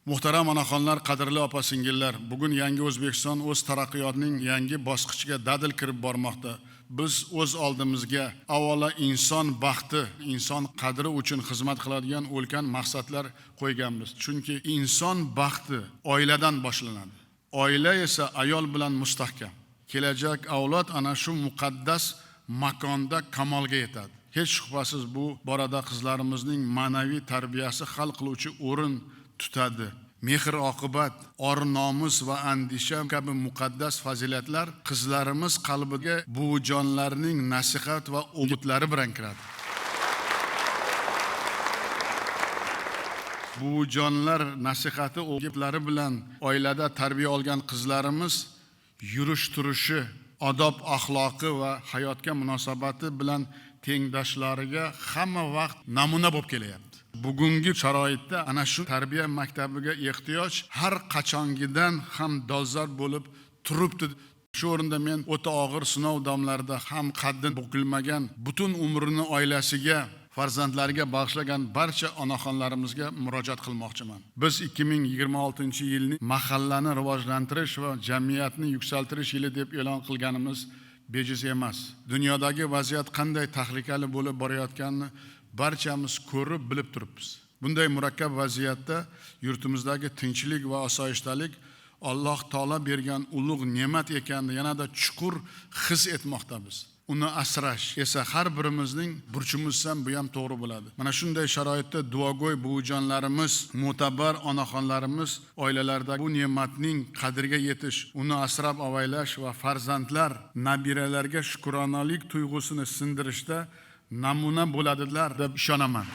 Muhtaram onaxonlar, qadrli opa singillar, bugun yangi O'zbekiston o'z taraqqiyotining yangi bosqichiga dadil kirib bormoqda. Biz o'z oldimizga avvalo inson baxti, inson qadri uchun xizmat qiladigan ulkan maqsadlar qo'yganmiz. Chunki inson baxti oiladan boshlanadi. Oila esa ayol bilan mustahkam. Kelajak avlod ana shu muqaddas makonda kamolga yetadi. Hech shubhasiz, bu borada qizlarimizning ma'naviy tarbiyasi hal qiluvchi o'rin tutadi. Mehr oqibat, or nomus va andisha kabi muqaddas fazilatlar qizlarimiz qalbiga buvijonlarning nasihat va o'gitlari bilan kiradi. Buvijonlar nasihati o'gitlari bilan oilada tarbiya olgan qizlarimiz yurish turishi, odob axloqi va hayotga munosabati bilan tengdoshlariga hamma vaqt namuna bo'lib kelyapti. Bugungi sharoitda ana shu tarbiya maktabiga ehtiyoj har qachongidan ham dolzarb bo'lib turibdi. Shu o'rinda men o'ta og'ir sinov damlarida ham qaddini bukilmagan, butun umrini oilasiga, farzandlariga bag'ishlagan barcha onaxonlarimizga murojaat qilmoqchiman. Biz 2026-yilni mahallani rivojlantirish va jamiyatni yuksaltirish yili deb e'lon qilganimiz bejiz emas. Dunyodagi vaziyat qanday tahlikali bo'lib borayotganini barchamiz ko'rib bilib turibmiz. Bunday murakkab vaziyatda yurtimizdagi tinchlik va osoyishtalik Alloh taolo bergan ulug' ne'mat ekanini yanada chuqur his etmoqdamiz. Uni asrash esa har birimizning burchimiz ham, bu ham to'g'ri bo'ladi. Mana shunday sharoitda duogo'y buvijonlarimiz, mo'tabar onaxonlarimiz oilalarda bu ne'matning qadriga yetish, uni asrab avaylash va farzandlar, nabiralarga shukronalik tuyg'usini sindirishda namuna bo'ladilar deb ishonaman.